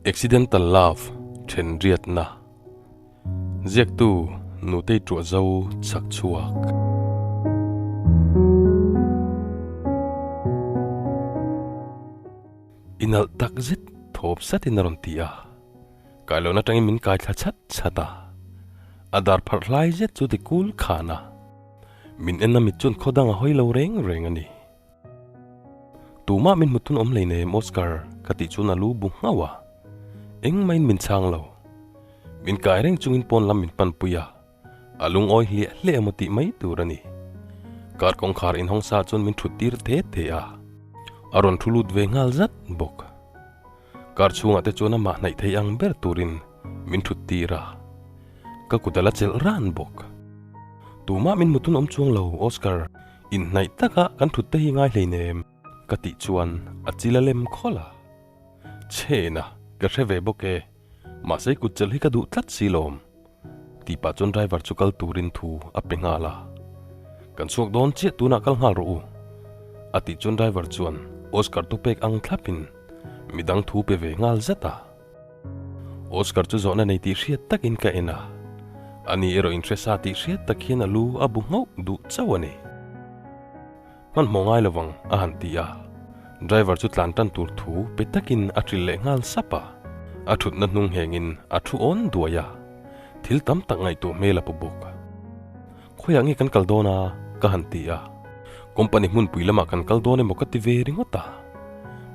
Accidental Love, Then Riatna Ziaktu Nutei Tuahzo chak chhuak. Inalh tak zet thawp satin a rawn ti a, kailawn atangin min kai thla chat chat a, a dar pharh hlai zet chu ti kul khan a, min en a mit chuan khaw dang a hawi lo reng reng a ni. Tumah min hmutun awm hleinem Oscar ka tih chuan a lu bu nghauh a, engmahin min chhang lo. Min kai reng chungin pawn lam min panpui a, a lungawi hliah hliah emaw tih mai tur a ni. Kar kawngkhar inhawng sa chuan min thut tir te te a, a rawn thu lut ve nghal zat bawk. Kar chhungah te chuan amah hnaih thei ang ber turin min thut tir a, ka kut a la chelh ran bawk. Tumah min hmutun awm chuang lo Oscar. Inhnaih taka kan thut te hi ngai hleinem ka tih chuan a chil a lem khawlh a. Chhena, ka hre ve bawk e, mahse kut chelh hi ka duh tlat si lawm tih pah chuan driver chu kal turin thu a pe nghal a. Kan chhuak dawn chiah tunah kal nghal rawh u a tih chuan driver chuan Oscar tu pek ang thlapin midang thu pe ve nghal zat a. Oscar chu zawhna nei tih hriat takin ka en a, ani erawh inhre sa tih hriat tak hian a lu a bu nghauh duh chauh a ni. Hmanhmawh ngai lovang a han ti a, driver chu tlan tan tur thu pe takin a ṭil leh nghal sap a, a ṭhutna hnung nghengin a ṭhu awn duai a, thil tam tak ngaihtuah hmel a pu bawk. Khawiah nge kan kal dawn a? ka han ti a, company hmunpui lamah kan kal dawn emaw ka ti ve ringawt a.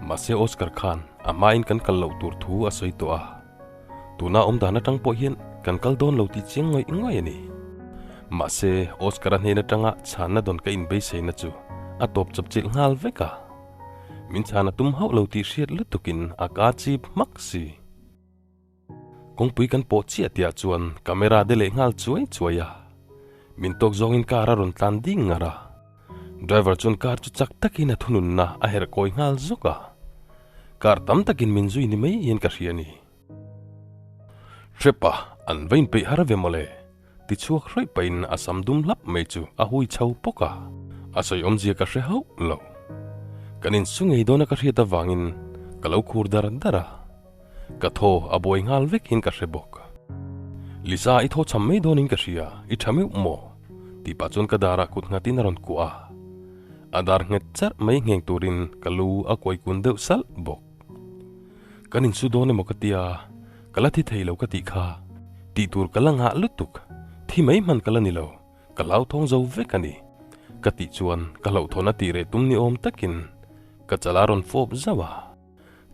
Mahse Oscar khan a hmain kan kal loh tur thu a sawi tawh a, tuna awm dan atang pawh hian kan kal dawn lo tih chiang ngawih ngawih a ni. Mahse Oscar-a hnen atanga chhanna dawn ka inbeiseina chu a tawp chawp chilh nghal vek a, min chhan a tum hauh lo tih hriat lutukin a ka chip hmak si. Kawngpui kan pawh chiah tihah chuan camera de leh nghal chuai chuai a, min tawk zawngin car a rawn tlan ding ngar a. Driver chuan car chu chak takin a thununna a herh kawi nghal zawk a, car tam takin min zui ni mai hian ka hria a ni. Hrepa, an va inpeih har ve mawle, ti chhuak hrawih pahin a sam dum hlap mai chu a hui chho pawk a, a sawi awmzia ka hre hauh lo. Kan insu ngei dawna ka hriat avangin ka lo khur dar dar a. Ka thaw a buai nghal vek in ka hre bawk. Lisa i thaw cham mai dawn in ka hria, i tha meuh maw? Tih pah chuan ka darah kut nghat in a rawn kuah a. A dar nghet charh mai ngheng turin ka lu a kuai kun deuh salh bawk. Kan insu dawn emaw ka tia, ka la thi thei lo ka tih kha. Tih tur ka la ngah lutuk, thi mai hman ka la ni lo, ka hlauthawng zo vek a ni. Ka tih chuan ka hlauhthawn a tih reh tum ni awm takin ka chal a rawn fawp zauh a.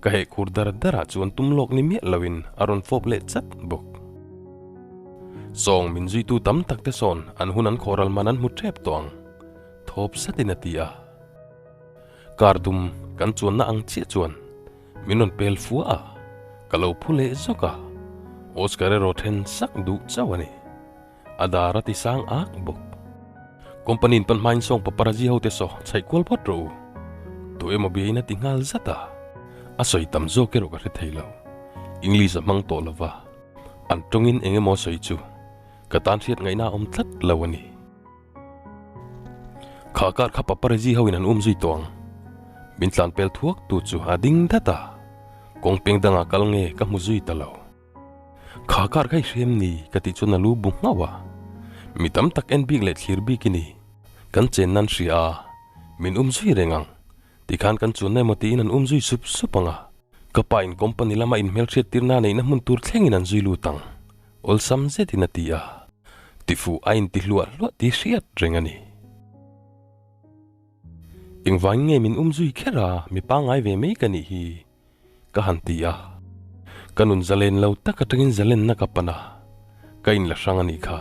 Ka heh khur dar dar ah chuan tum lawk ni miah loin a rawn fawp leh chat bawk. Sawng min zuitu tam tak te sawn an hun an khawhral man an hmu tep tawh ang, thawp satin a ti a. Car dum kan chuanna ang chiah chuan min rawn pel fua a, ka lo phu leh zawk a, Oscar erawh then sak duh chauh a ni. A dar a ti sang ak bawk. Company in pan hmain sawng paparazzi ho te saw chhaih kual phawt rawh u. Tu emaw biain a ti nghal zat a. A sawi tam zawk erawh ka hre thei lo. English a hmang tawh lova. An tawngin eng emaw a sawi chu ka tan hriat ngaihna a awm tlat lo a ni. Kha kar kha paparazzi ho in an um zui tawh ang. Min tlan pel thuak tu chu a ding dat a. Kawng peng dangah kal nge ka hmu zui ta lo. Kha kar kha i hrem ni ka tih chuan a lu bu nghauh a, mi tam tak en bik leh thlir bik i ni, kan chen nan hria a, min um zui reng ang, tikhan kan chuanna emaw tiin an um zui sup sup ang a, ka pa in company lama inhmelhriat tirna neihna hmun tur thlengin an zui lut ang, awlsam zetin a ti a, tifuh a inti hluah hluah tih hriat reng a ni. Engvangin nge min um zui kher a, mi pangngai ve mai ka nih hi? Ka han ti a, ka nun zalen lo tak atangin zalenna ka pan a, ka inla hrang a nih kha.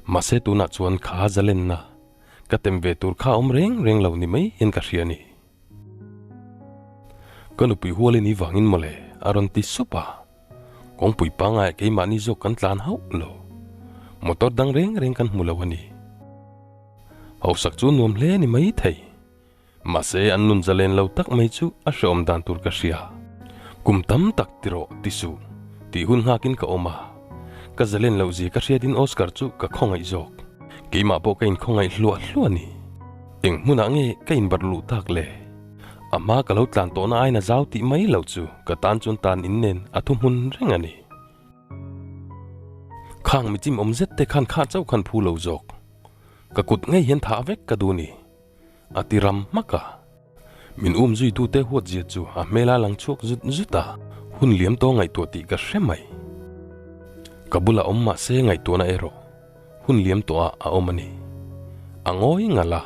Mahse tunah chuan kha zalenna ka tem ve tur kha a awm reng reng lo ni mai hian ka hria a ni. Ka nupui hualin i vangin mawle a rawn ti sup a, kawngpui pangaiah keimahni zawk kan tlan hauh lo. Motor dang reng reng kan hmu lo a ni. Hausak chu nuam hle ni mai thei. Mahse an nun zalen lo tak mai chu a hreawm dan tur ka hria. Kum tam tak ti rawh ti suh tih hun nghakin ka awm a. Ka zalen loh zia ka hriatin Oscar chu ka khawngaih zawk. Keimah pawh ka inkhawngaih hluah hluah a ni. Eng hmunah nge ka inbarh luh tak le? A hma ka lo tlan tawhna aiin a zau tih mai loh chu ka tan chuan tan in nen a thuhmun reng a ni. Khang mi chim awm zet te khan kha chauh khan phu lo zawk. Ka kut ngei hian thah vek ka duh ni. A ti ram hmak a. Min um zui tute huat zia chu a hmel a lang chhuak zut zut a, hun liam tawh ngaihtuah tih ka hre mai. Ka bulah awm mah se ngaihtuahna erawh hun liam tawhah a awm a ni. A ngawi ngalh a,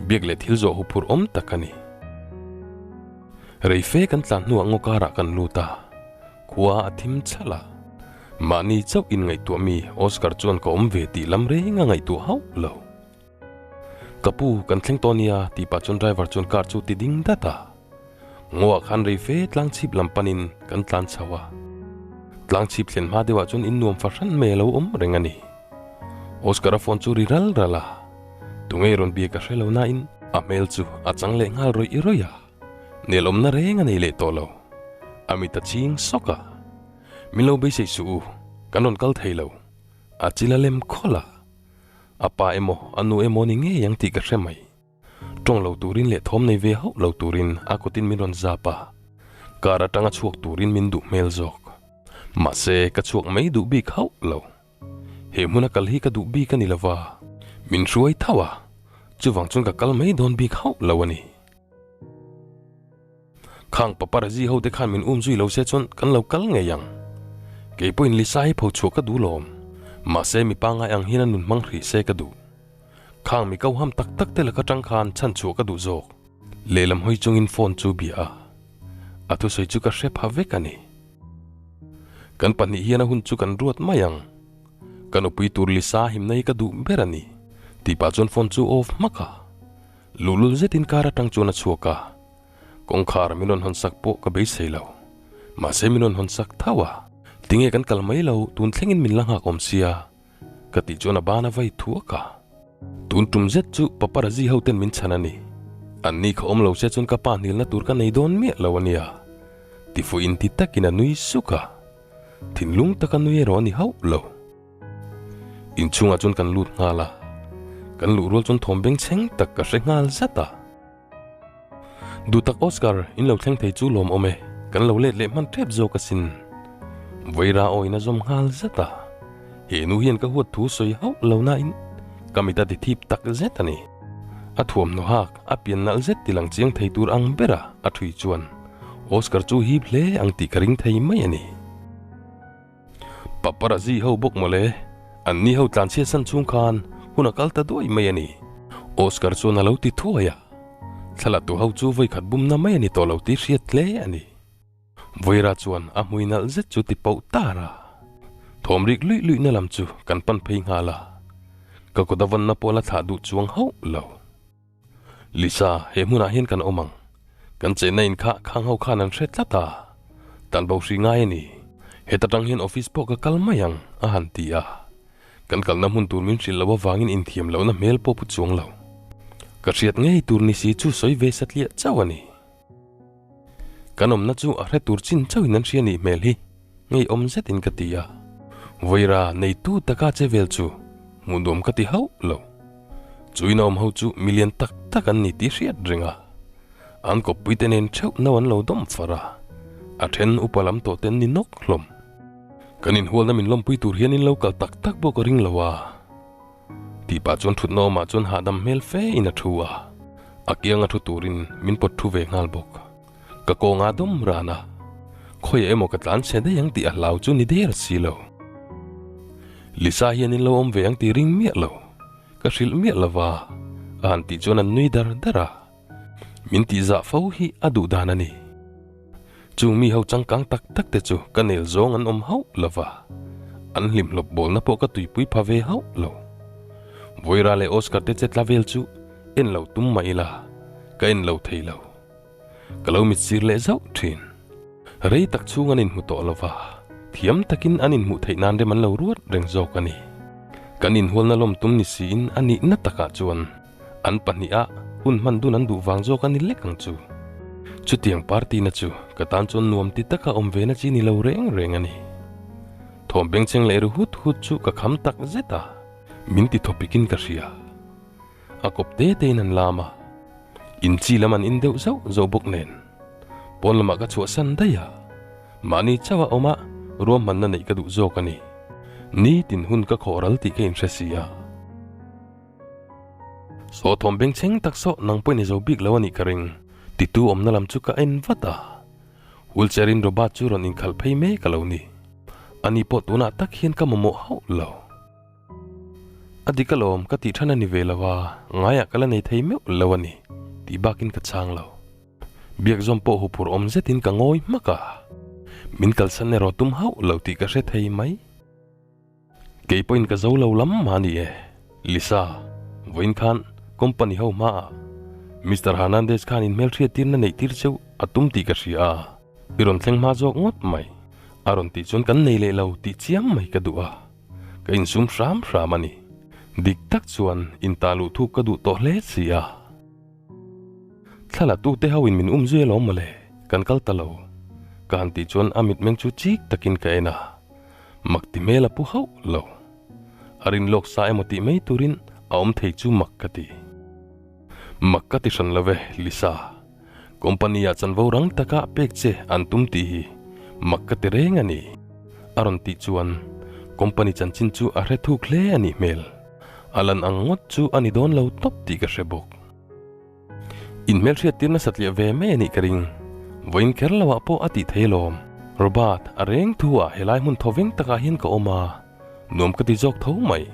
biak leh thil zawh huphurh awm tak a ni. Rei fe kan tlan hnuah ngaw karah kan lut a, khua a thim chhalh a. Mahni chauh inngaihtuah mi Oscar chuan ka awm ve tih lam reng a ngaihtuah hauh lo. Ka pu, kan thleng tawh nia, tih pah chuan driver chuan car chu ti ding dat a. Ngaw-ah khan rei fe tlang chhip lam panin kan tlan chho a. Tlang chhip thlen hma deuhah chuan in nuam fahran mai a lo awm reng a ni. Oscar-a phone chu ri ral ral a. Tunge rawn bia ka hre lo nain a hmel chu a chang leh nghal rawih rawih a. Nelawmna reng a nei leh tawh lo. A mit a ching sawk a. Min lo beisei suh u, kan rawn kal thei lo. A chil a lem khawlh a. A pa emaw, a nu emaw ni ngei ang tih ka hre mai. Tawng lo turin leh thawm nei ve hauh lo turin a kutin min rawn zap a, car atanga chhuak turin min duh hmel zawk. Mahse, ka chhuak mai duh bik hauh lo. He hmuna kal hi ka duh bik a ni lova, min hruai tho a, chuvang chuan ka kal mai dawn bik hauh lo a ni. Khang paparazzi ho te khan min um zui lo se chuan kan lo kal ngei ang. Kei pawhin Lisa hi pho chhuah ka duh lawm. Mahse mi pangngai ang hian a nun hmang hrih se ka duh. Khang mi ko ham tak tak te laka tang khan chhan chhuah ka duh zawk. Lehlam hawi chungin phone chu bia a. A thusawi chu ka hre pha vek a ni. Kan pahnih hian a hun chu kan ruat mai ang. Ka nupui tur Lisa himna hi ka duh ber a ni. Tih pah chuan phone chu off hmak a. Luhlul zetin car atang chuan a chhuak a, kawngkhar min rawn hawn sak pawh ka beisei lo. Mahse min rawn hawn sak tho a, tinge kan kal mai lo, tun thlengin min la nghak awm sia, ka tih chuan a ban a vai thuak a. Tun tum zet chu paparazzi ho ten min chhan a ni. An ni kha awm lo se chuan ka pa hnilna tur ka nei dawn miah lo a nia. Tifuh inti takin a nui suk a, thinlung taka nui erawh a ni hauh lo. Inchhungah chuan kan lut nghal a, kan luh rual chuan thawm bengchheng tak ka hre nghal zat a. Duhtak Oscar, in lo thleng thei chu lawm awm e, kan lo let leh hman tep zawk asin. Vaira awiin a zawm nghal zat a, he nu hian ka huat thu sawi hauh lo nain ka mit a ti thip tak zet a ni. A thuamhnaw hak a pian nalh zet ti lang chiang thei tur ang bera a thui chuan Oscar chu hip hle ang tih ka ring thei mai a ni. Paparazzi ho bawk mawle, an ni ho tlanchhiat san chhung khan hun a kal ta duai mai a ni. Oscar chuan a lo ti thuai a, thlalatu ho chu vawikhat bumna mai a ni tawh lo tih hriat hle a ni. Vawira chuan a hmui nalh zet chu ti pauh tar a, thawm rik luih luihna lam chu kan pan phei nghal a, ka kut a vawnna pawh la thlah duh chuang hauh lo. Lisa, he hmunah hian kan awm ang. Kan chenna in kha khang ho khan an hre tlat a, tan bo hri ngai a ni. Heta tang hian office pawh ka kal mai ang, a han ti a. Kan kalna hmun tur min hrilh loh avangin inthiam lohna hmel pawh pu chuang lo. Ka hriat ngei tur ni si chu sawi ve satliah chauh a ni. Kan awmna chu a hre tur chin chauhin an hria nih hmel hi, ngeiawm zetin ka ti a. Vawira neitu taka che vel chu hmuh nuam ka ti hauh lo. Chu in a awm ho chu milian tak tak an ni tih hriat reng a. An kawppui te nen theuh no an lo dawm far a, a then upa lam tawh te an ni nawk hlawm. Kan inhualna min lawmpui tur hian in lo kal tak tak pawh ka ring lo a. Tih pah chuan thutna awmah chuan hahdam hmel fe in a thu a, a kianga thu turin min pawt thu ve nghal bawk. Ka kawnga dawm ran a, khawiah emaw ka tlan chhe daih ang tih a hlau chu ni der si lo. Lisa hian in lo awm ve ang tih ring miah lo, ka hrilh miah lo va, a han tih chuan an nui dar dar a. Min tihzah fo hi a duh dan a ni. Chung mi ho changkang tak tak te chu ka nel zawng an awm hauh lo va, an hlimhlawp bawlna pawh ka tuipui pha ve hauh lo. Vawira leh Oscar te che tla vel chu en lo tum mah ila, ka en lo thei lo. Ka lo mit sir leh zauh thin. Rei tak chhung an inhmu tawh lo va, thiam takin an inhmuh theih nan rem an lo ruat reng zawk a ni. Kan inhualna lawm tum ni siin a nihna takah chuan An pahniha hun hman dun an duh vang zawk a ni lek ang chu. Chutiang party na chu ka tan chuan nuam ti taka awm ve na chi ni lo reng reng a ni. Thawm bengchheng leh ri hut hut chu ka kham tak zet a, min ti thawpikin ka hria. A kawp te te in an lam a. In chi lam an in deuh zauh zauh bawk nen pawn lamah ka chhuahsan daih a, mahni chauh a awm a ruahmanna neih ka duh zawk a ni. Nitin hun ka khawh ral tih ka inhre si a. Saw thawm bengchheng tak saw nang pawhin i zo bik lo a nih ka ring. Titu awmna lam chu ka en vat a. Wheelchair in Robert chu rawn inkhalh phei mek a lo ni. Ani pawh tunah tak hian ka mamawh hauh lo. A dik alawm ka tih than a ni ve lo a, ngaiah ka la nei thei meuh lo a ni tih bakin ka chhang lo. Biakzawm pawh huphurh awm zetin ka ngawi hmak a, min kalsan erawh tum hauh lo tih ka hre thei mai. Kei pawhin ka zo lo lam mah a ni e. Lisa, vawiin khan company ho hmaah Mister Hernandez khan inhmelhriattirna neih tir cheu a tum tih ka hria a, i rawn thleng hma zawk ngawt mai. A rawn tih chuan kan nei leh lo tih chiang mai ka duh a, ka insum hram hram a ni. Dik tak chuan intah luh thuk ka duh tawh hle si a. Thla la tute ho in min um zui alawm mawle, kan kal ta lo. Ka han tih chuan a mitmeng chu chik takin ka en a. Mak ti hmel a pu hauh lo. A rin lawk sa emaw tih mai turin a awm thei chu mak ka ti. Mak ka ti hran lo ve, Lisa. Company ah chanvo rang taka pek che an tum tih hi mak ka ti reng a ni. A rawn tih chuan company chanchin chu a hre thuk hle a nih hmel. A lan ang ngawt chu a ni dawn lo tawp tih ka hre bawk. In hmelhriat tir nasa tliah ve mai a nih ka ring. Vawiin kher lo ah pawh a tih thei alawm. Robert, a reng thu ah helai hmun thaw veng takah hian ka awm a, nuam ka ti zawk tho mai.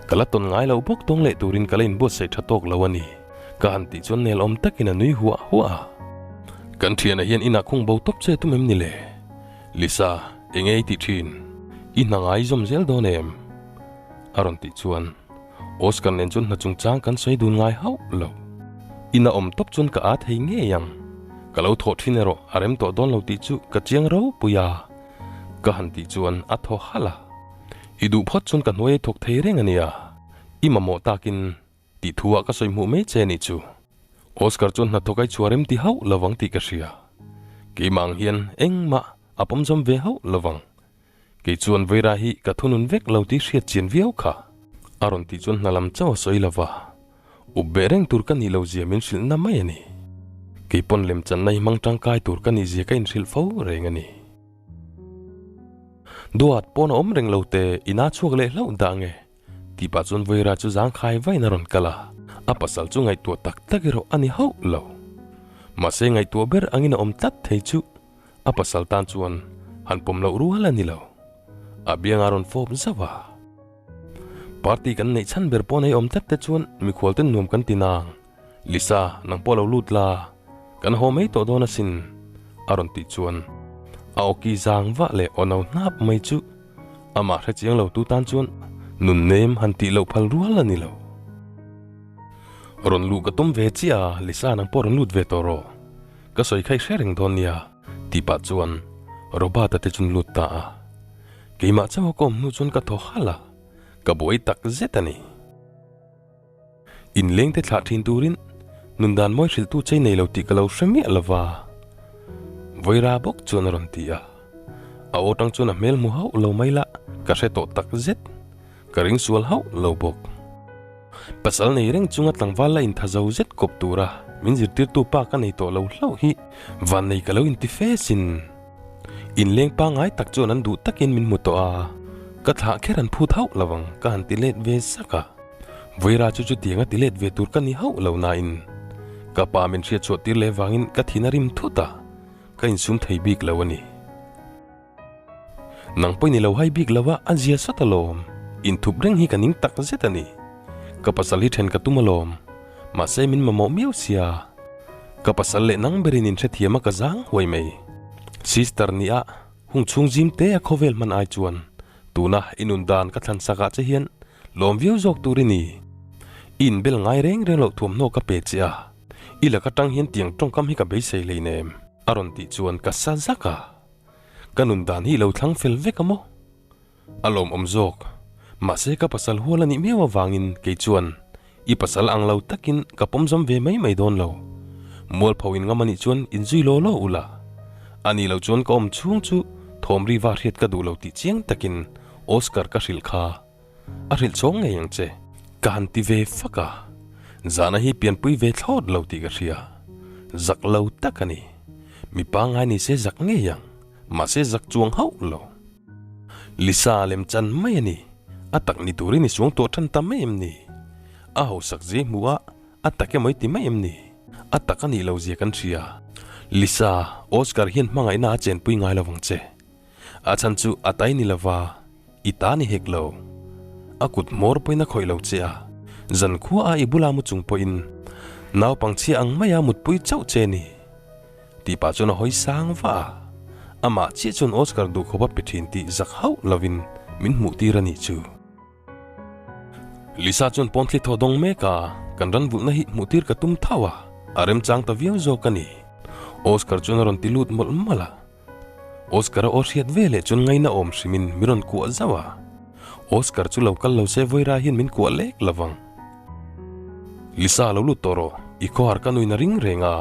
Ka la tawn ngai loh bawk tawng leh turin ka la inbuatsaih tha tawk lo a ni. Ka han tih chuan nel awm takin a nui huah huah a. Kan thianah hian inah khung bo tawp che tum em ni le? Lisa, enge i tih thin? I hna ngai zawm zel dawn em? A rawn tih chuan. Oscar nen chuan hna chungchang kan sawi dun ngai hauh lo. Ina awm tawp chuan ka aa thei ngei ang. Ka lo thawh thin erawh a rem tawh dawn lo tih chu ka chiang ropui a. Ka han tih chuan a thaw halh a. I duh phawt chuan ka hnuai thawk thei reng a nia. I mamawh takin tih thu ah ka sawi hmuh mai che nih chu. Oscar chuan hnathawk ai chhuah rem ti hauh lovang tih ka hria. Keimah ang hian engmah a pawmzawm ve hauh lovang. Kei chuan Veira hi ka thunun vek lo tih hriat chian viau kha. A rawn tih chuan hna lam chauh a sawi lo va, up beh reng tur ka nih lo zia min hrilh na mai a ni. Kei pawn lemchanna hi hmang tangkai tur ka nih zia ka inhrilh fo reng a ni. Duat pawn a awm reng lo te ina chhuak leh hlauh dah nge? Tih pah chuan Veira chu zangkhai vain a rawn kal a, a pasal chu ngaihtuah tak tak erawh a ni hauh lo. Mahse ngaihtuah ber angin a awm tlat thei chu. A pasal tan chuan han pawm loh rual a ni lo. A biang a rawn fawp zauh a. Party kan neih chhan ber pawh nei awm tlat te chuan mikhual ten nuam kan ti nang. Lisa, nang pawh lo lut la, kan haw mai tawh dawn asin, a rawn tih chuan a awki zang vah leh aw no hnap mai chu amah hre chiang lo tu tan chuan nun nem han tih loh phal rual a ni lo. Rawn luh ka tum ve chiah a, Lisa nang pawh rawn lut ve tawh rawh. Ka sawi kha i hre reng dawn nia, tih pah chuan Robert-a te chuan lut ta a. Keimah chauha ka awm hnu chuan ka thaw halh a, ka buai tak zet a ni. Inleng te thlah thin turin nun dan mawi hrilhtu chei nei lo tih ka lo hre miah lo va, Vawira bawk chuan a rawn ti a. A aw tang chuan a hmel hmu hauh lo mai lah ka hre tawh tak zet, ka ring sual hauh lo bawk. Pasal nei reng chunga tlangval la intha zo zet kawp tura min zirtirtu pa ka nei tawh lo hlauh hi vannei ka lo inti fe sin. Inleng pangngai tak chuan an duh takin min hmu tawh a, ka thlah kher an phut hauh lo ang ka han ti let ve sak a. Vaira chu chutianga ti let ve tur ka ni hauh lo nain ka pa min hriatchhuah tir leh vangin ka thin a rim thut a, ka insum thei bik lo a ni. Nang pawhin i lo hai bik lo a, a zia sawt alawm. Inthup reng hi ka ning tak zet a ni. Ka pasal hi then ka tum alawm. Mahse min mamawh miau sia. Ka pasal leh nang berin inhrethiam a ka zang huai mai. Sister nia, hung chhung zim te a khawvel hman ai chuan tuna i nun dan ka thlan sak ah che hian lawm viau zawk tur i ni. I inbel ngai reng reng loh thuamhnaw ka pe che a, i lak atang hian tiang tawngkam hi ka beisei hleinem a rawn tih chuan ka sa zak a. Ka nun dan hi lo thlang fel vek a maw? A lawmawm zawk. Mahse ka pasal hual a nih miau avangin kei chuan i pasal ang lo takin ka pawmzawm ve mai mai dawn lo. Mualpho in ngam a nih chuan inzui law law ula. A nih loh chuan ka awm chhung chu thawm ri va hriat ka duh lo tih chiang takin Oscar ka hrilh kha. A hrilh chhawng ngei ang che. Ka han ti ve fak a. Zahna hi pianpui ve thlawt lo tih ka hria. Zak lo tak a ni. Mi pangngai ni se zak ngei ang, mahse zak chuang hauh lo. Lisa lemchan mai a ni. A tak ni turin i suang tawh tan ta mai em ni? A hausak zia hmuh a, a tak emaw i ti mai em ni? A tak a nih lo zia kan hria. Lisa, Oscar hian hmangaihna a chenpui ngai lo vang che. A chhan chu a tai ni lova, i ta ni hek lo. A kut hmawr pawhin a khawih lo che a, zankhua a i bula mu chung pawhin naupang chhia ang maia mutpui chauh che ni. Tih pah chuan a hawi sang vah a, amah chiah chuan Oscar duhkhawp a pe thin tih zak hauh lovin min hmuh tir a nih chu. Lisa chuan pawn thli thaw dawng mek a, kan ran vulhna hi hmuh tir ka tum thau a, a remchang ta viau zawk a ni. Oscar chuan a rawn ti lut mawlh mawlh a. Oscar a aw hriat ve leh chuan ngaina awm hrimin min rawn kuah zauh a, Oscar chu lo kal lo se Vawira hian min kuah lek lo vang. Lisa lo lut tawh rawh, i khawhar ka nuin a ring reng a.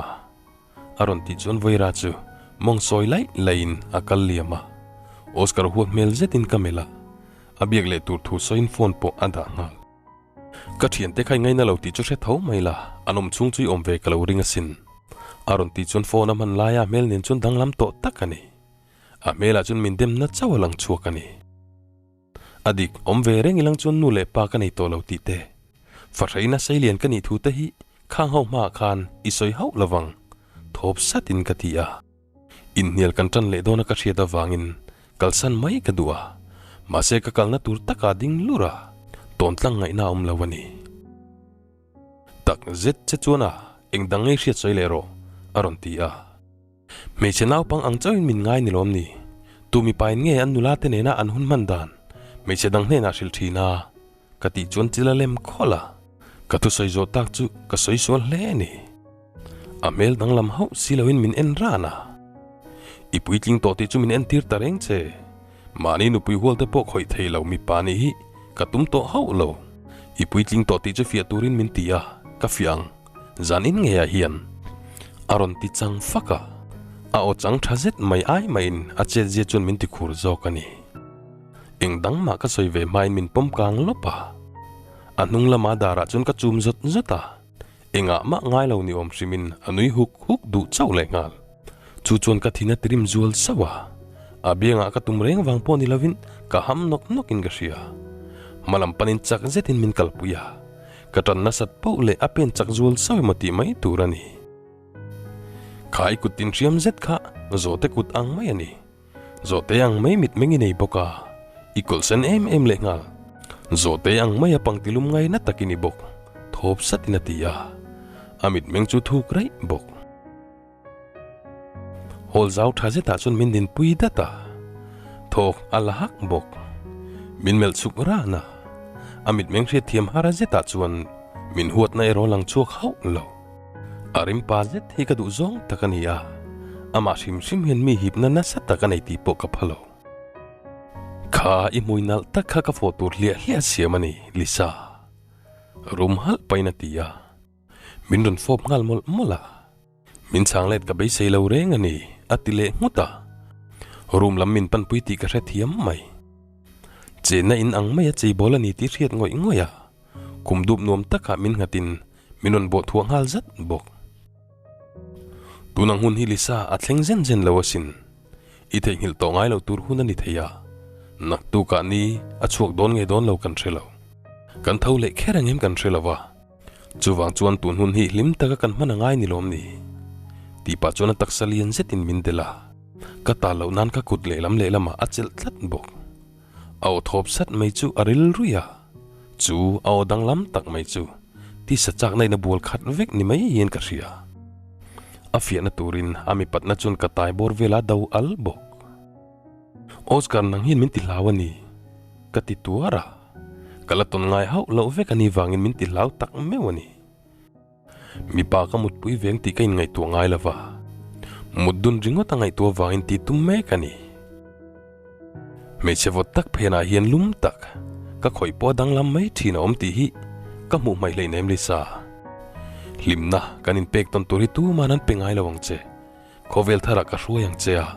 A rawn tih chuan Vawira chu mawng sawi laih laihin a kal liam a, Oscar huat hmel zetin ka melh a, a biak leh tur thu sawiin phone pawh a dah nghal. Ka thiante kha i ngaina lo tih chu hre tho mai la, an awm chhung chu i awm ve ka lo ring asin. A rawn tih chuan phone a hman laia a hmel nen chuan danglam tawh tak a ni. A hmelah chuan min demna chauh a lang chhuak a ni. A dik, awm ve reng ilang chuan nu leh pa ka nei tawh lo tih te, fahraina seilian ka nih thu te hi khang ho hmaah khan i sawi hauh lovang, thawp satin ka ti a. Inhnial kan tan leh dawna ka hriat avangin kalsan mai ka duh a, mahse ka kalna tur taka ding lur a, tawntlang ngaihna a awm lo a ni. Tak zet che chuan a, eng dang ngei hriat sawi leh rawh, a rawn ti a. Hmeichhe naupang ang chauhin min ngai ni lawm ni? Tu mipain nge an nula te nena an hun hman dan hmeichhe dang hnenah hrilh thin a? Ka tih chuan chil a lem khawlh a, ka thusawi zawh tak chu ka sawi sual hle a ni. A hmel danglam hauh si loin min en ran a. I puitling tawh tih chu min entir ta reng che. Mahni nupui hual te pawh khawih thei lo mipa nih hi ka tum tawh hauh lo. I puitling tawh tih chu fiah turin min ti a, ka fiah ang. Zan in ngeiah hian a rawn ti chang fak a, a aw chang tha zet mai ai maiin a chetzia chuan min ti khur zawk a ni. Eng dang mah ka sawi ve hmain min pawm kang lawp a, a hnung lama darah chuan ka chum zawt zawt a, engah mah ngai lo ni awm hrimin a nui huk huk duh chauh leh nghal. Chu chuan ka thin a tirim zual sauh a, a biangah ka tum reng vang pawh ni lovin ka ham nawk nawkin ka hria. Hma lam panin chak zetin min kalpui a. Ka tan nasat poh leh a pen chak zual sauh emaw tih mai tur a ni. Kha i kut tinhriam zet kha Zawhte kut ang mai a ni. Zawhte ang mai mitmeng i nei bawk a, i kawlhsen em em leh nghal. Zawhte ang mai a pangtilum ngaina tak i ni bawk, thawp satin a ti a. A mitmeng chu thuk raih bawk. Hall zau tha zetah chuan min dinpui dat a, thawk a la hak bawk. Min melh chhuk ran a, a mitmeng hriatthiam har zetah chuan min huatna erawh lang chhuak hauh lo. A rimpa zet hi ka duh zawng tak a ni a, amah hrim hrim hian mi hipna nasa tak a nei tih pawh ka pha lo. Kha i hmui nalh tak kha ka fawh tur hliah hliah siam a ni, Lisa. Rum halh pahin a ti a. Min rawn fawp nghal mawlh mawlh a, min chhang let ka beisei lo reng a ni, a ti leh nghut a. Room lam min panpui tih ka hrethiam mai. Chenna in ang mai a cheibawl a ni tih hriat ngawih ngawih a, kum dup nuam takah min nghatin min rawn bawh thuah nghal zat bawk. Tunang hun hi Lisa a thleng zen zen lo asin. I theihnghilh tawh ngai lo tur hun a ni thei a, naktukah ni a chhuak dawn nge dawn lo kan hre lo. Kan tho leh kher ang em kan hre lo va. Chuvang chuan tun hun hi hlim taka kan hman a ngai ni lawm ni? Tih pah chuan a taksa lian zetin min delh a, ka tal loh nan ka kut lehlam lehlamah a chelh tlat bawk. A aw thawp sat mai chu a ril ruih a, chu a aw danglam tak mai chu tisa chakna in a bual khat vek ni mai hian ka hria. A fiahna turin a mipatna chuan ka tai bawr vela do al bawk. Oscar nang hian min ti hlau a ni, ka ti tuar a. Ka la tawn ngai hauh loh vek a ni vangin min ti hlau tak meuh a ni. Mipa ka mutpui veng tih ka inngaihtuah ngai lo va, mut dun ringawt a ngaihtuah vangin tih tum mek a ni. Hmeichhe vawt tak phenah hian lum tak, ka khawih pawh a danglam mai thin a awm tih hi ka hmuh hmaih hleinem Lisa. Hlimna kan inpek tawn tur hi tuman an pe ngai lo ang che. Khawvel tharah ka hruai ang che a,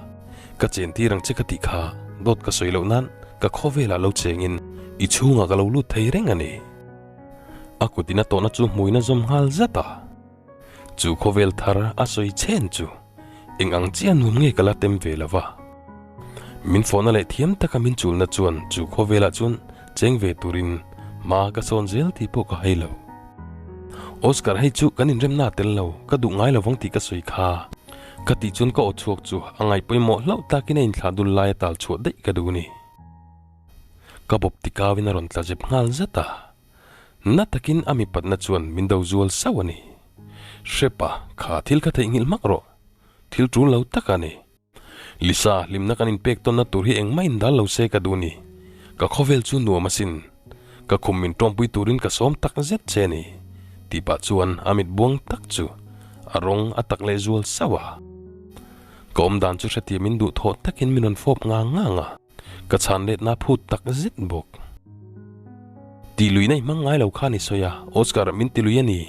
ka chentir ang che ka tih kha dawt ka sawi loh nan ka khawvelah lo chengin i chhungah ka lo lut thei reng a ni. A kutin a tawhna chu hmuin a zawm nghal zat a. Chu khawvel thar a sawi chhen chu eng ang chiah nuam nge ka la tem ve lo va. Min fawhna leh thiam taka min chulna chuan chu khawvelah chuan cheng ve turin hma ka sawn zel tih pawh ka hai lo. Oscar hei chu kan inremna a tel lo, ka duh ngai lovang tih ka sawi kha. Ka tih chuan ka aw chhuak chu a ngaihpawimawh hlauh takin a inthlah dul lai a tal chhuah daih ka duh ni. Ka bawp tikauin a rawn tla zep nghal zat a. Na takin a mipatna chuan min do zual sauh a ni. Hrepa, kha thil kha theihnghilh hmak rawh. Thil tul lo tak a ni. Lisa, hlimna kan inpek tawnna tur hi engmah indal lo se ka duh ni. Ka khawvel chu nuam asin. Ka khum min tawmpui turin ka sawm tak zet che ni. Tih pah chuan a mit buang tak chu a rawng a tak leh zual sauh a. Ka awmdan chu hrethiam in duhthawh takin min rawn fawp ngang ngang a. Ka chhan letna phut tak zet bawk. Tih luihna i hmang ngai lo khan i sawi a, Oscar min ti lui a ni.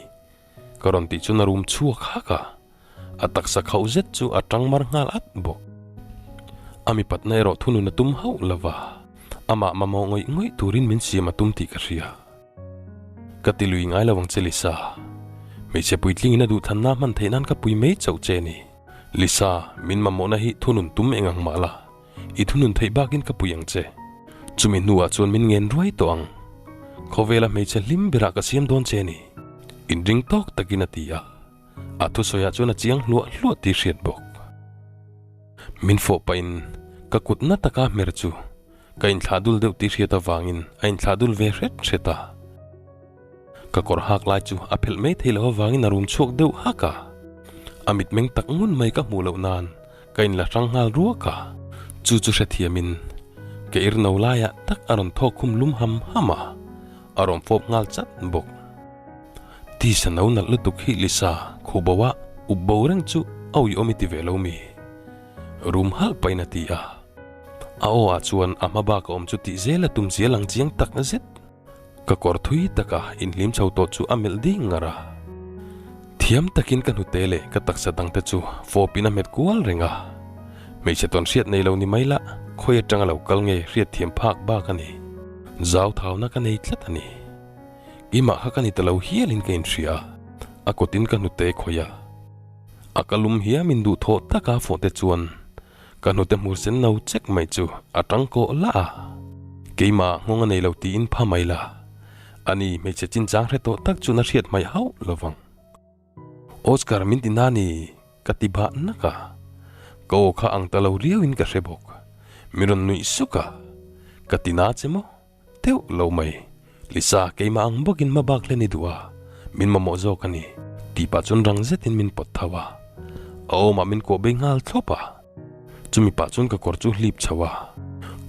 Ka rawn tih chuan a rum chhuak hak a, a taksa khauh zet chu a tang mar nghal at bawk. A mipatna erawh thunun a tum hauh lo va, amah mamawh ngawih ngawih turin min siam a tum tih ka hria. Ka ti lui ngai lo ang che Lisa. Hmeichhe puitlingin a duhthanna hman theih nan ka pui mai chauh che a ni. Lisa, min mamawhna hi thunun tum eng ang mah la. I thunun theih bakin ka pui ang che. Chumi hnuah chuan min ngen ruai tawh ang. Khawvela hmeichhe hlim berah ka siam dawn che a ni. Inring tawk takin a ti a. A thusawiah chuan a chiang hluah hluah tih hriat bawk. Min fawh pahin ka kut na taka hmer chu ka inthlah dul deuh tih hriat avangin a inthlah dul ve hret hret a. Ka kawr hak lai chu a phelh mai thei loh avangin a rum chhuak deuh hak a. A mitmeng tak ngun mai ka hmuh loh nan Ka inla hrang nghal ruak a, chu chu hrethiamin ka ir no laiah tak a rawn thawk khum lum ham ham a, a rawn fawp nghal chat bawk. Tisa no nalh lutuk hi Lisa khubo a up bo reng chu a uiawm i ti ve lo mi? Rum halh pahin a ti a, a aw ah chuan a hma bak a awm chu tih zel a tum zia lang chiang tak zet. Ka kawr thui taka inhlim chho tawh chu a melh ding ngar a. Thiam takin ka hnute leh ka taksa dangte chu fawpin a hmet kual reng a. Hmeichhe tawn hriat nei lo ni mai lah, khawi atanga lo kal nge hriat thiam phak bak a ni. Zau thauna ka nei tlat a ni. Keimah kha ka ni ta lo hialin ka inhria a, a kawtin ka hnute khawi a. A ka lum hiamin duhthawh taka fawhte chuan Ka hnute hmur sen no chek mai chu a tang kawh lah a, keimah nghawng a nei lo tiin pha mai la, ani hmeichhe chinchang hre tawh tak chuan a hriat hmaih hauh lo vang. Oscar min ti na ni ka ti bah nak a, ka aw kha ang ta lo riauin ka hre bawk, min rawn nuih suk a, ka ti na che maw? Deuh lo mai. Lisa, keimah ang bawkin hma bak hlen i duh a, min mamawh zawk a ni, tih pah chuan rang zetin min pawt tho a. A awmah min kuah bei nghal thlawp a. Chumi pah chuan ka kawr chu hlip chho a,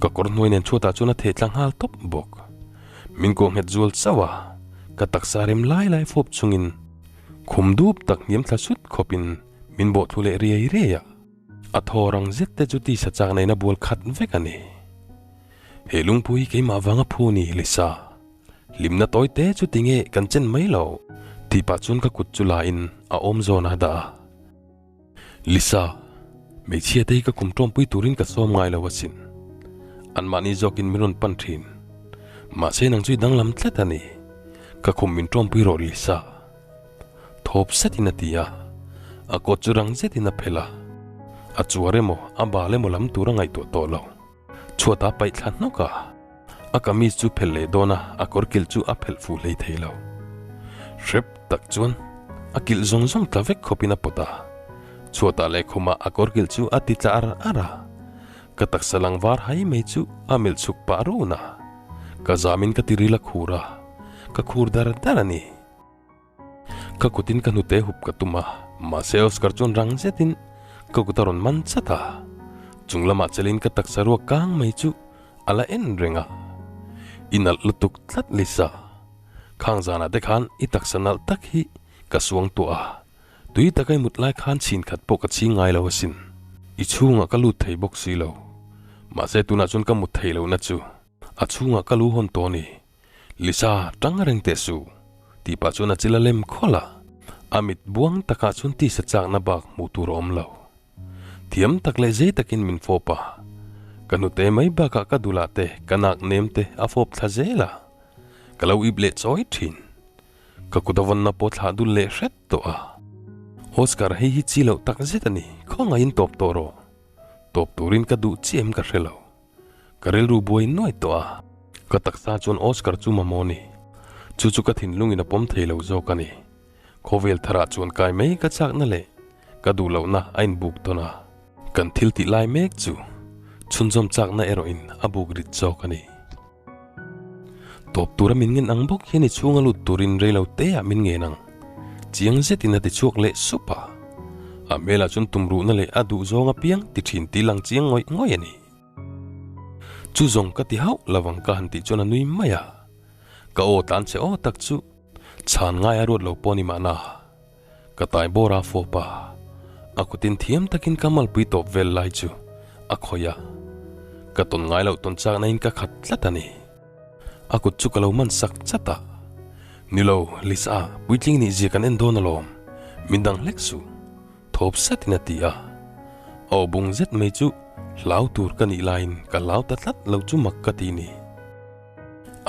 ka kawr hnuai nen chhuatah chuan a theh tla nghal tawp bawk. Min kuah nghet zual chauh a, ka taksa rem lai lai fawp chungin khum dup tak hniam thla sut khawpin min bawh thlu leh riai riai a. A thaw rang zet te chu tisa chak neihna bual khat vek a ni. He lungpui hi keimah vanga phu ni, Lisa. Hlimna tawi te chu tinge kan chen mai lo? Tih pah chuan ka kut chu la in a awm zawn a dah a. Lisa, hmeichhia te hi ka kum tawmpui turin ka sawm ngai lo asin. Anmahni zawkin min rawn pan thin. Mahse nang chu i danglam tlat a ni. Ka khum min tawmpui rawh Lisa. Thawp setin a ti a, a kawt chu rang zetin a phelh a, a chuar emaw a bal emaw lam tur a ngaihtuah tawh lo. Chhuatah a paih thla hnawk a, a kamis chu phelh leh dawn a, a kawr kilh chu a phelh fuh hlei thei lo. Hrep tak chuan a kilh zawng zawng tla vek khawpin a pawt a, chhuatah leh khumah a kawr kilh chu a ti tla ar ar a, ka taksa lang var hai mai chu a melh chhuk pah run a, ka zamin ka tiril a khur a, ka khur dar dar a ni. Ka kutin ka hnute hup ka tum a, mahse Oscar chuan rang zetin ka kut a rawn man chat a. Chung lamah chelin ka taksa ruak kang mai chu a la en reng a. I nalh lutuk tlat Lisa. Khang zanah te khan i taksa nalh tak hi ka suang tuah a, tui taka i mut lai khan chhin khat pawh ka chhing ngai lo asin. I chhungah ka lut thei bawk si lo. Mahse tunah chuan ka mut thei lohna chu a chhungah ka lu hawn tawh a ni. Lisa, tang reng teh su, tih pah chuan a chil a lem khawlh a, a mit buang takah chuan tisa chakna bak hmuh tur a awm lo. Thiam tak leh zei takin min fawp a, ka hnute mai bakah ka dulah te, ka nak nem te a fawp thla zel a, ka lo ip leh chawi thin. Ka kut a vawnna pawh thlah dul leh hret tawh a. Oscar hei hi chi loh tak zet a ni, khawngaihin tawp tawh rawh. Tawp turin ka duh chiah em ka hre lo. Ka rilru buai nuai tawh a, ka taksa chuan Oscar chu mamawh ni. Chu chu ka thinlungin a pawm thei lo zawk a ni. Khawvel tharah chuan kai mai ka chakna leh ka duh lohna a inbuk tawn a. Kan thil tih lai mek chu chhunzawm chakna erawhin a buk rit zawk a ni. Tawp tura min ngen ang bawk hian i chhunga lut turin rei lo te ah min ngen ang. Chiang zetin a ti chhuak leh sup a. A hmelah chuan tumruhna leh a duh zawng apiang ti thin tih lang chiang ngawih ngawih a ni. Chu zawng ka ti hauh lo ang ka han tih chuan a nui mai a. Ka aw tlan che aw tak chu chhan ngai a ruat lo pawh a ni mahna. Ka tai bawr a fawp a, a kutin thiam takin ka malpui tawp vel lai chu a khawih a, ka tawn ngai loh tawn chakna in ka khat tlat a ni. A kut chu ka lo man sak chat a, Nilo, Lisa, puitling nih zia kan en dawn alawm, min dang hlek suh, thawp satin a ti a. A aw bung zet mai chu hlau tur ka nih laiin ka hlau ta tlat lo chu mak ka ti ni.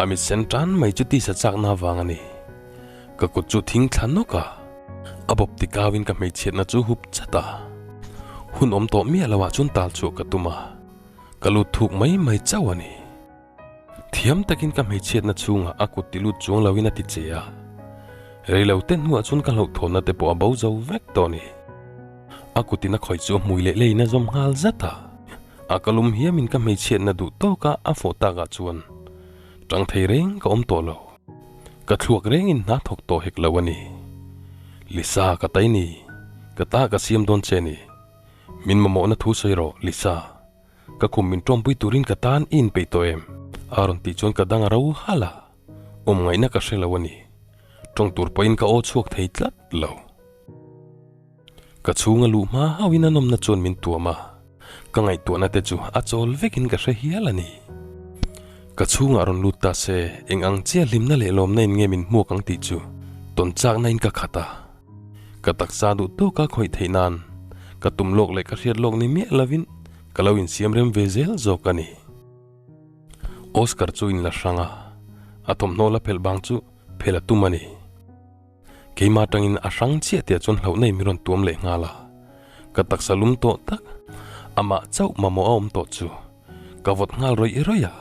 A mit sen tan mai chu tisa chakna avang a ni. Ka kut chu thing thla nawk a, a bawp ti kauin ka hmeichhiatna chu hup chat a. Hun awm tawh miah loah chuan tal chhuah ka tum a, ka lut thuk mai mai chauh a ni. Thiam takin ka hmeichhiatna chhungah a kut ti lut chuang loin a ti che a. Reilo te hnuah chuan ka hlauhthawnna te pawh a bo zo vek tawh a ni. A kutin a khawih chu a hmui leh leiin a zawm nghal zat a. A ka lum hiamin ka hmeichhiatna duh tawka a fawh takah chuan tang thei reng ka awm tawh lo. Ka thluak rengin hna thawk tawh hek lo a ni. Lisa ka tai ni, ka ta ka siam dawn che ni. Min mamawhna thu sawi rawh, Lisa. Ka khum min tawmpui turin ka tan i inpeih tawh em? A rawn tih chuan ka dang a ro halh a, awm ngaihna ka hre lo a ni. Tawng tur pawhin ka aw chhuak thei tlat lo. Ka chhung a luh hma hauhin a nawmna chuan min tuam a, ka ngaihtuahna te chu a chawl vekin ka hre hial a ni. Ka chhungah rawn lut ta se, eng ang chiah hlimna leh lawmna in nge min hmuak ang tih chu tawn chakna in ka khat a. Ka taksa duh tawka khawih theih nan ka tum lawk leh ka hriat lawk ni miah lovin ka lo insiam rem ve zel zawk a ni. Oscar chu in la hrang a, a thawmhnaw la phelh bang chu phelh a tum a ni. Keimah atangin a hrang chiah tih ah chuan hlauhna in min rawn tuam leh nghal a, ka taksa lum tawh tak, amah chauh mamawh a awm tawh chu ka vawt nghal rawih rawih a.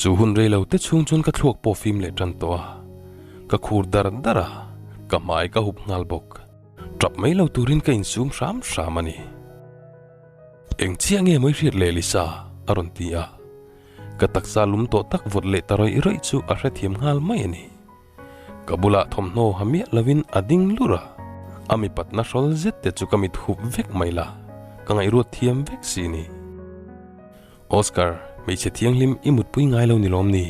Chu hun rei lo te chhung chuan ka thluak pawh fim leh tan tawh a, ka khur dar dar a, ka hmai ka hup nghal bawk. Tap mai lo turin ka insum hram hram a ni. Eng chiah nge mawi hriat leh Lisa? a rawn ti a, ka taksa lum tawh tak vawt leh ta rawih rawih chu a hrethiam nghal mai a ni. Ka bulah thawmhnaw ha miah lovin a ding lur a, a mipatna hrawl zet te chu ka mit hup vek mai la, ka ngaihruat thiam vek si ni. Oscar, hmeichhe thianghlim i mutpui ngai lo ni lawm ni?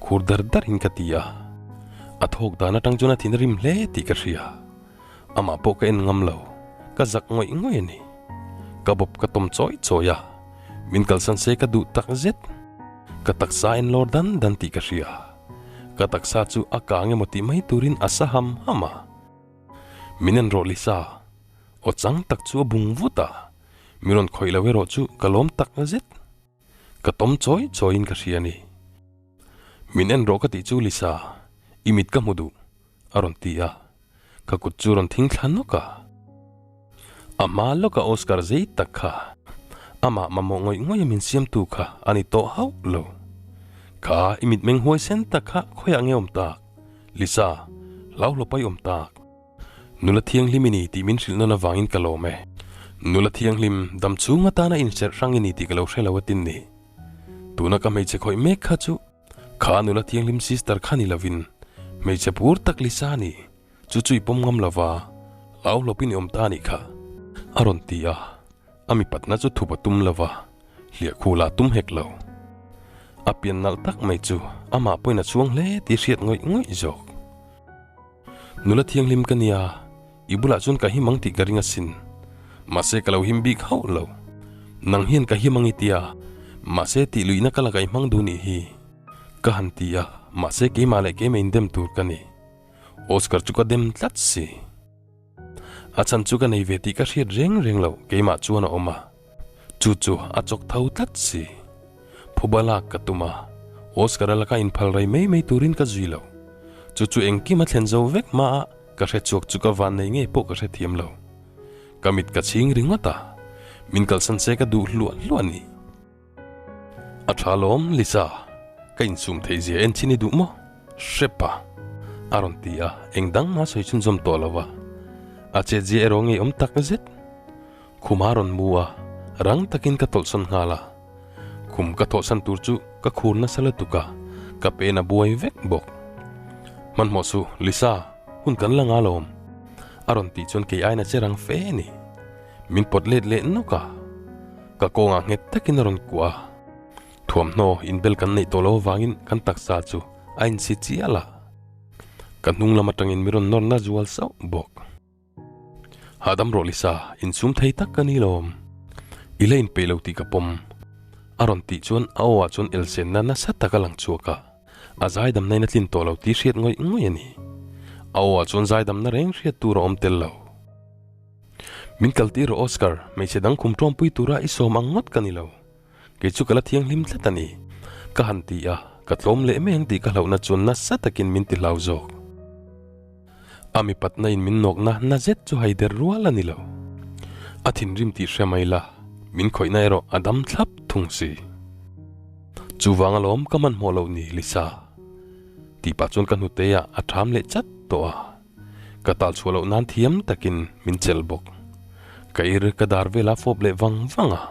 Khur dar darin ka ti a, a thawk dan atang chuan a thin a rim hle tih ka hria. Amah pawh ka en ngam lo, ka zak ngawih ngawih a ni. Ka bawp ka tawm chawi chawi a, min kalsan se ka duh tak zet. Ka taksa en lawr dan dan tih ka hria. Ka taksa chu a kang emaw tih mai turin a sa ham ham a. Min en rawh Lisa, aw chang tak chu a bung vut a, min rawn khawih lo erawh chu ka lawm tak zet. Ka tawm chawi chawiin ka hria a ni. Min en rawh ka tih chu Lisa, i mit ka hmu duh. A rawn ti a, ka kut chu rawn thing thla nawk a. A hma lawka Oscar zei tak kha amah mamawh ngawih ngawih a min siamtu kha a ni tawh hauh lo. Kha i mitmeng huaisen tak kha khawiah nge awm tak? Lisa, hlauhlawpa i awm tak. Nula thianghlim i ni tih min hrilh nawn avangin ka lawm e. Nula thianghlim dam chhung atana inserh hrang i ni tih ka lo hre lo atin ni. Tuna ka hmeichhe khawih mek kha chu Kha nula thianghlim sister kha ni lovin hmeichhe phur tak Lisa ni chu chu i pawm ngam lova lau hlawpin i awm ta anih kha a rawn ti a, a mipatna chu thup a tum lova hliah khu lah tum hek lo. A pian nalh tak mai chu amah pawhin a chhuang hle tih hriat ngawih ngawih zawk. Nula thianghlim ka nia, i bulah chuan ka him ang tih ka ring asin. Mahse ka lo him bik hauh lo. Nang hian ka him ang i tia, mahse tih luihna ka laka i hmang duh nih hi. Ka han ti a, mahse keimah leh keimah indem tur ka ni. Oscar chu ka dem tlat si. A chhan chu ka nei ve tih ka hriat reng reng lo, keimah chuan a awm a. Chu chu a chawk tho tlat si. Phuba lak ka tum a, Oscar-a laka inphal rei mai mai turin ka zui lo. Chu chu engkim a thlen zo vek hma a ka hre chhuak chu ka van nei ngei pawh ka hre thiam lo. Ka mit ka chhing ringawt a, min kalsan se ka duh hluah hluah a ni. A tha lawm, Lisa. Ka insum theih zia en chin i duh maw? Hrep a, a rawn ti a, eng dang mah sawi chhunzawm tawh lo a. A chetzia erawh ngeiawm tak zet. Khum a rawn mu a, rang takin ka tawlhsawn nghal a. Khum ka thawhsan tur chu ka khur nasa lutuk a, ka pen a buai vek bawk. Hmanhmawh suh, Lisa, hun kan la nga lawm. A rawn tih chuan kei aina che rang fe a ni. Min pawt let leh nawk a, ka kawngah nghet takin a rawn kuah a. Thuamhnaw inbel kan neih tawh lo avangin kan taksa chu a insi chial a. Ka hnung lam atangin mi rawn nawrna zual sauh bawk. Hahdam rawh Lisa, insum thei tak ka ni lawm. I la inpeih lo tih ka pawm. A rawn tih chuan a aw ah chuan elsenna nasa tak a lang chhuak a, a zaidamna in a tlin tawh lo tih hriat ngawih ngawih a ni. A aw ah chuan zaidamna reng hriat tur a awm tel lo. Min kaltir rawh Oscar, hmeichhe dang khum ṭawmpui tura i sawm ang ngawt ka ni lo. Kei chu ka la thianghlim tlat a ni. Ka han ti a, ka tlawm leh mai ang tih ka hlauhna chuan nasa takin min ti hlau zawk. A mipatna in min nawkna na zet chu haider rual a ni lo. A thinrim tih hre mai la, min khawihna erawh a dam thlap thung si. Chuvang alawm ka hmanhmawh loh ni, Lisa. Tih pah chuan ka hnute ah a ṭham leh chat tawh a. Ka tal chhuah loh nan thiam takin min chelh bawk. Ka ir ka dar vela fawp leh vang vang a.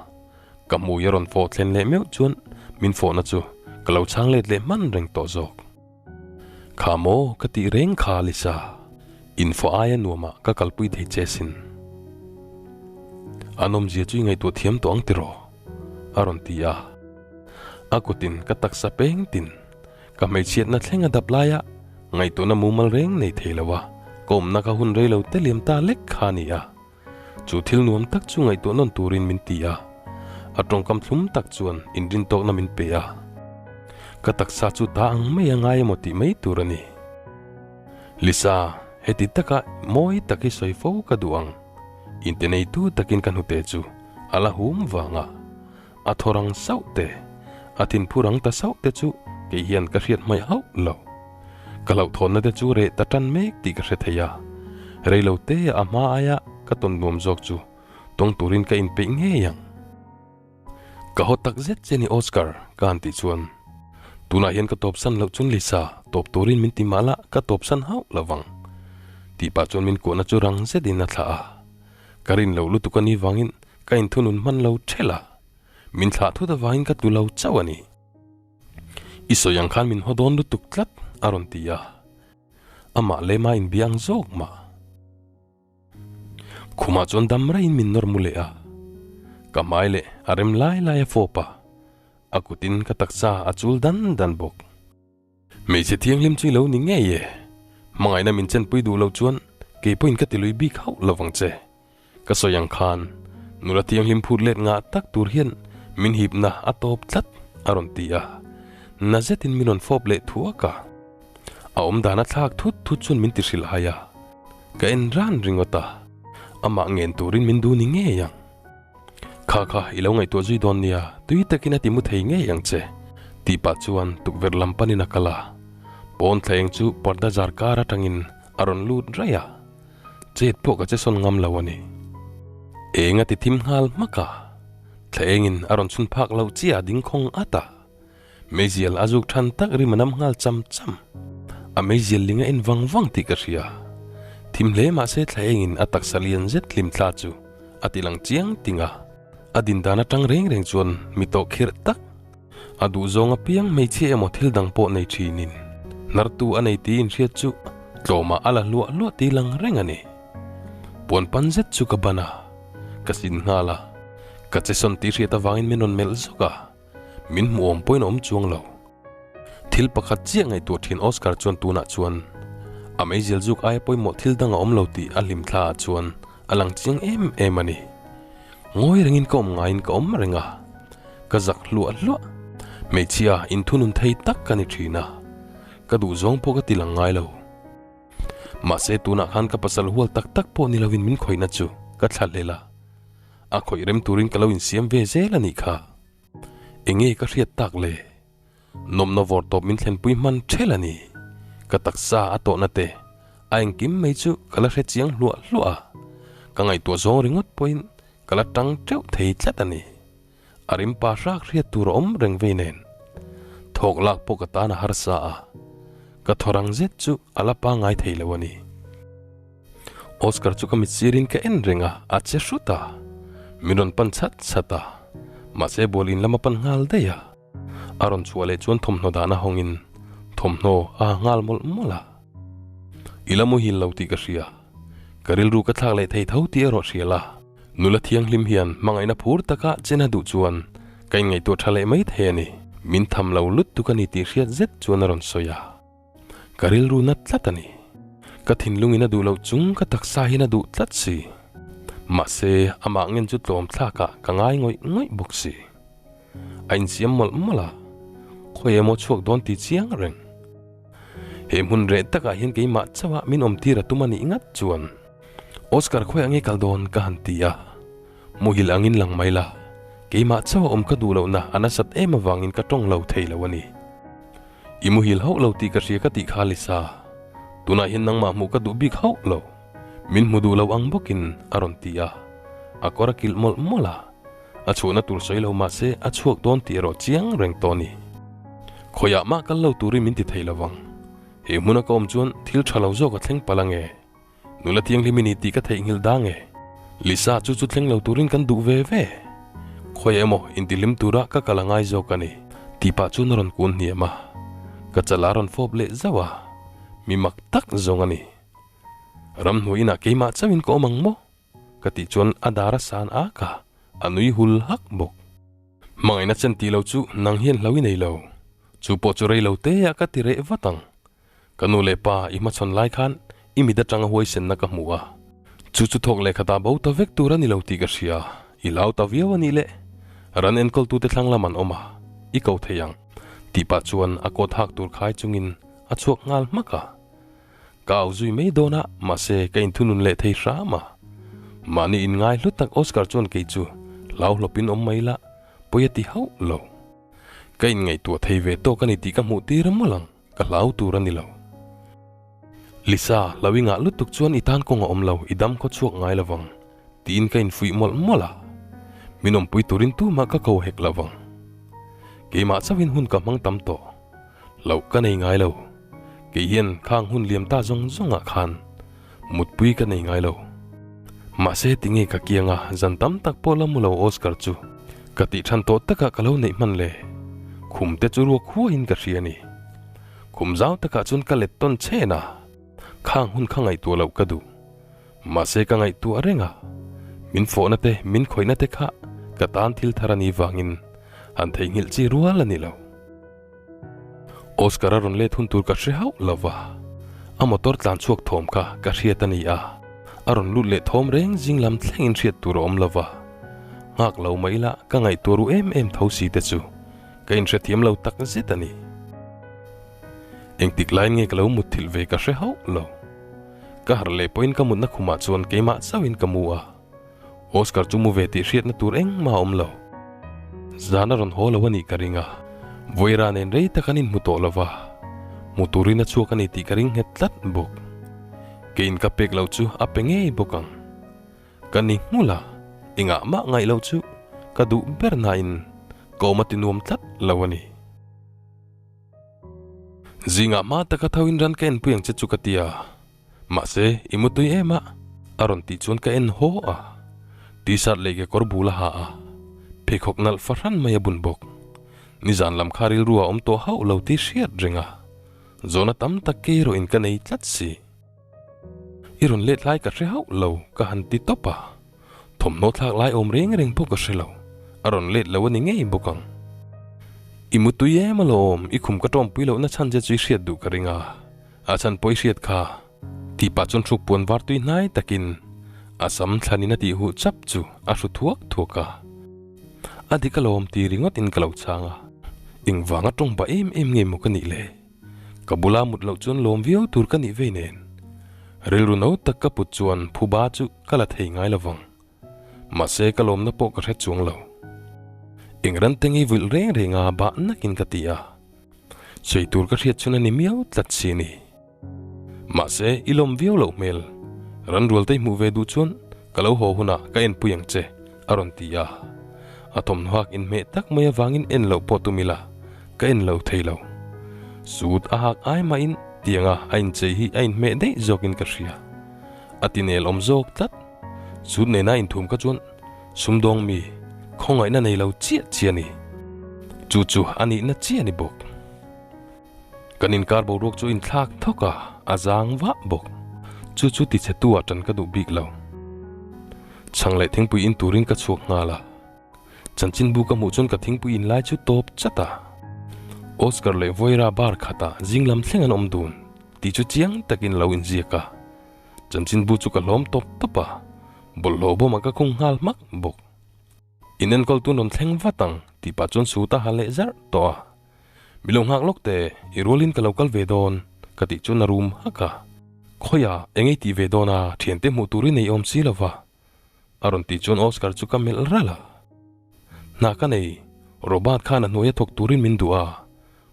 Ka hmui a rawn fawh thlen leh meuh chuan min fawhna chu ka lo chhang let leh hman reng tawh zawk. Kha maw ka tih reng kha Lisa, infawh aia nuamah ka kalpui thei che sin. A nawmzia chu i ngaihtuah thiam tawh ang tiraw? a rawn ti a. A kutin ka taksa peng tin ka hmeichhiatna thleng a dap laia ngaihtuahna mumal reng nei thei lo a, ka awmna kha hun rei lo te liam ta lek kha a ni a. Chu thil nuam tak chu ngaihtuah nawn turin min ti a, a tawngkam thlum tak chuan inrintawkna min pe a. Ka taksa chu ta ang mai a ngai emaw tih mai tur a ni. Lisa, heti taka mawi tak hi sawi fo ka duh ang. Inte neitu takin ka hnute chu a la hum vang a, a thaw rang sauh te, a thinphu rang ta sauh te chu kei hian ka hriat hmaih hauh lo. Ka hlauhthawnna te chu reh ta tan mek tih ka hre thei a, reilo te a hma aia ka tawn nuam zawk chu tawng turin ka inpeih ngei ang. Ka haw tak zet che ni Oscar, ka han tih chuan tunah hian ka tawpsan loh chuan Lisa, tawp turin min ti mah la ka tawpsan hauh lo vang tih pah chuan min kuahna chu rang zetin a thlah a. Ka rin loh lutuk a nih vangin ka inthunun hman lo ṭhelh a, min thlah thut avangin ka tlu lo chauh a ni. I sawi ang khan min haw dawn lutuk tlat, a rawn ti a. Amah lema inbia ang zawk mah. Khumah chuan dam raiin min nawr mu leh a, ka hmai leh a rem lai lai a fawp a, a kutin ka taksa a chul dan dan bawk. Hmeichhe thianghlim chu i lo ni ngei e. Hmangaihna min chenpui duh lo chuan kei pawhin ka tilui bik hauh lo vang che. Ka sawi ang khan nula thianghlim phut let ngah tak tur hian min hipna a tawp tlat a rawn ti a. Na zetin min rawn fawp leh thuak a. A awm dan a thlak thut thut chuan min ti hrilh hai a. Ka en ran ringawt a. Amah ngen turin min duh ni ngei ang. Kha kha i lo ngaihtuah zui dawn nia, tui takin a ti mu thei ngei ang che, tih pah chuan tukverh lam panin a kal a. Pawn thlaeng chu parda zar kar atangin a rawn lut raih a, chet pawh ka che sawn ngam lo a ni. Eng a ti thim nghal hmak a, thlaengin a rawn chhun phak loh chiah a ding khawng at a. Meizial a zuk than tak rim a nam nghal cham cham. A meizial ling a en vang vang tih ka hria. Thim hle mah se thla engin a taksa lian zet hlim thla chu a ti lang chiang ting a. A din dan atang reng reng chuan mi tawh khirh tak. A duh zawng apiang hmeichhia emaw thil dang pawh nei thinin hnartu a nei tiin hriat chu tlawmah a la hluah hluah ti lang reng a ni. Puan pan zet chu ka ban a, ka sin nghal a. Ka che sawn tih hriat avangin min rawn melh zawk a. Min hmuh awm pawhin a awm chuang lo. Thil pakhat chiah ngaihtuah thin Oscar chuan tunah chuan a meizial zuk aia pawimawh thil dang a awm lo tih a hlim thla ah chuan a lang chiang em em a ni. Ngawi rengin ka awm ngaiin ka awm reng a, ka zak hluah hluah. Hmeichhia inthunun thei tak ka ni thin a, ka duhzawng pawh ka ti lang ngai lo. Mahse tunah khan ka pasal hual tak tak pawh ni lovin min khawihna chu ka thlahlel a. A khawih rem turin ka lo insiam ve zel a nih kha. Enge ka hriat tak le? Nawmna vawr tawp min thlenpui hman ṭhel a ni. Ka taksa a tawhna te a engkim mai chu ka la hre chiang hluah hluah a, ka ngaihtuah zawng ringawt pawhin ka la tang teuh thei tlat a ni. A rimpa hrak hriat tur a awm reng vei nen thawk lak pawh ka tan a harsa a, ka thaw rang zet chu a la pangngai thei lo a ni. Oscar chu ka mit sirin ka en reng a, a che hrut a, min rawn pan chhat chhat a, mahse bual in lam a pan nghal daih a. A rawn chhuah leh chuan thawmhnaw dahna hawngin thawmhnaw a ha nghal mawlh mawlh a. I la muhil lo tih ka hria, ka rilru ka thlak leh thei tho tih erawh hria la. Nula thianghlim hian hmangaihna phur taka chen a duh chuan ka inngaihtuah tha leh mai thei a ni. Min tham lo lutuk a ni tih hriat zet chuan a rawn sawi a. Ka rilru nat tlat a ni. Ka thinlungin a duh loh chung ka taksa hian a duh tlat si. Mahse, amah ngen chu tlawm thlakah ka ngai ngawih ngawih bawk si. A insiam mawlh mawlh a, khawi emaw chhuak dawn ti chiang reng. He hmun reh takah hian keimah chauha min awmtir a tum a nih ngat chuan Oscar khawi ange kal dawn ka han ti a, muhil angin lang mai la, keimah chauha awm ka duh lohna a nasat em avangin ka tawng lo thei lo a ni. I muhil hauh lo tih ka hria ka tih kha Lisa, tunah hian nangmah hmuh ka duh bik hauh lo, min hmu duh lo ang bawkin a rawn ti a, a kawr a kilh mawlh mawlh a. A chhuahna tur sawi lo mah se a chhuak dawn tih erawh chiang reng tawh a ni. Khawiah mah kal lo turin min ti thei lo vang. He hmuna ka awm chuan thil tha lo zawk a thleng palh ange. Nula thianghlim i ni tih ka theihnghilh da nge. Lisa chu chu thleng lo turin kan duh ve ve. Khawiah emaw intihlim tura ka kal a ngai zawk a ni. Tih pah chuan a rawn kun hniam a, ka chala rawn fawp leh zauh a, mi mak tak zawng a ni. Ramhnuai inah keimah chauhin ka awm ang maw? Ka tih chuan a dar a san ak a, a nui hul hak bawk. Hmangaihna chen tih lo chu nang hian hlo i nei lo. Chu pawh chu rei lo te ah ka ti reh vat ang. Ka nu leh pa i hmachhawn lai khan i mit atanga huaisenna ka hmu a. Chu chu thawk leh khatah bo ta vek tur a ni lo tih ka hria. I lau ta viau a nih le. Ran enkawltute thlang lam an awm a, i ko thei ang. Tih pah chuan a coat hak tur khai chungin a chhuak nghal hmak a. Ka au zui mai dawn a, mahse ka inthunun leh thei hram a. Mahni inngai hlu tak Oscar chuan kei chu hlau hlawpin awm mai la, pawi a ti hauh lo. Ka inngaihtuah thei ve tawk a ni tih ka hmuh tir mawlh ang, ka hlau tur a ni lo. Lisa, hlau i ngah lutuk chuan i tan kawng a awm lo, i dam khaw chhuak ngai lo vang, tiin ka infuih mawlh mawlh a. Min awmpui turin tumah ka ko hek lo vang. Keimah chauhin hun ka hmang tam tawh. Loh ka nei ngai lo. Kei hian khang hun liam ta zawng zawngah khan mutpui ka nei ngai lo. Mahse tinge ka kiang a zan tam tak pawh la mu lo Oscar chu ka tih than tawh takah ka lo neih hman le. Khum te chu ruak huaiin ka hria a ni. Khum zau takah chuan ka let tawn chhen a, khang hun kha ngaihtuah loh ka duh. Mahse ka ngaihtuah reng a, min fawhna te min khawihna te kha ka tan thil thar a nih vangin han theihnghilh chi rual a ni lo. Oscar a rawn let hun tur ka hre hauh lo va, a motor tlan chhuak thawm kha ka hriat a ni a, a rawn lut leh thawm reng zing lam thlengin hriat tur a awm lo va, nghak lo mah ila ka ngaihtuah ru em em tho si te chu ka inhrethiam lo tak zet a ni. Engtik laiin nge ka lo mutthilh ve ka hre hauh lo. Ka harh leh pawhin ka mutna khumah chuan keimah chauhin ka mu a. Oscar chu mu ve tih hriatna tur engmah a awm lo. Zan a rawn haw lo a nih ka ring a, Vawiira nen rei tak an inhmu tawh lo va, hmu turin a chhuak a ni tih ka ring nghet tlat bawk. Keiin ka pek loh chu a pe ngei bawk ang. Ka ni nghulh a, engah mah ngaih loh chu ka duh ber nain ka awm a ti nuam tlat lo a ni. Zingah hma taka tho in ran ka enpui ang che chu ka ti a. Mahse, i mutui em a? A rawn tih chuan ka en haw a. T-shirt leh kekawr bul a ha a, pheikhawk nalh fahran mai a bun bawk. Nizan lam kha rilru a awm tawh hauh lo tih hriat reng a, zawhna tam tak kei erawh in ka nei tlat si. I rawn let lai ka hre hauh lo ka han ti tawp a, thawmhnaw thlak lai awm reng reng pawh ka hre lo, a rawn let lo a ni ngei bawk ang. I mutui em alawm, i khum ka tawmpui lohna chhan che chu i hriat duh ka ring a. A chhan pawh i hriat kha, tih pah chuan hruk puan var tui hnai takin a sam thlanin a tih huh chap chu a hru thuak thuak a. A dik alawm ti ringawt in ka lo chhang a, engvanga tawng bah em em nge maw ka nih le? Ka bula mut loh chuan lawm viau tur ka nih vei nen. Rilru no tak ka put chuan phuba chu ka la thei ngai lovang. Mahse ka lawmna pawh ka hre chuang lo. Eng ran te ngei vuilh reng reng a bah nakin ka ti a. Sawi tur ka hriat chhun a ni miau tlat si a ni. Mahse, i lawm viau loh hmel. Ranrual te i hmuh ve duh chuan ka lo haw hunah ka enpui ang che, a rawn ti a. A thawmhnaw hak inhmeh tak mai avangin en loh pawh tum ila, ka en lo thei lo. Suit a hak ai mahin tianga a inchei hi a inhmeh daih zawkin ka hria. A ti nel awm zawk tlat. Suit nena inthum kha chuan sumdawng mi khawngaihna nei lo chiah chiah a ni. Chu chu a nihna chiah a ni bawk. Kan inkar boruak chu inthlak thawk a, a zang vah bawk. Chu chu tichhetu ah tan ka duh bik lo. Chhang leh thingpui in turin ka chhuak nghal a. Chanchinbu ka hmuh chuan ka thingpui in lai chu tawp chat a. Oscar leh Voira bar khatah zing lam thleng an awm dun tih chu chiang takin lo inziak a. Chanchinbu chu ka hlawm tawp tawp a, bawlhhlawh bawmah ka khung nghal hmak bawk. In enkawl tun rawn thleng vat ang tih pah chuan suit a ha leh zarh tawh a. Mi lo nghak lawk teh, i rualin ka lo kal ve dawn, ka tih chuan a rum hak a. Khawiah eng ei tih ve dawn a, thiante hmuh turin ei awm si lo va, a rawn tih chuan Oscar chu ka melh ralh a. Hna ka nei, Robert khan a hnuaia thawk turin min duh a,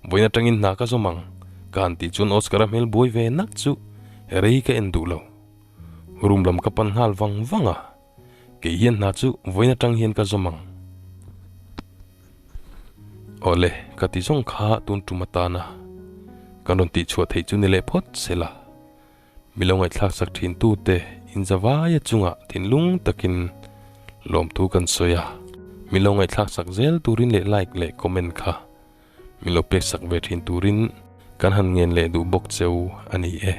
vawiin atangin hna ka zawm ang, ka han tih chuan Oscar a hmel buai ve nak chu rei ka en duh lo. Room lam ka pan nghal vang vang a. Kei hian hna chu vawiin atang hian ka zawm ang. Awle, ka ti zawng kha tun tum atana kan rawn tihchhuah theih chu ni leh phawt se la. Mi lo ngaihthlak sak thin tute inzavaia chungah thinlung takin lawmthu kan sawi a. Mi lo ngaihthlak sak zel turin leh like leh comment kha mi lo pek sak ve thin turin kan han ngen leh duh bawk cheu a ni e.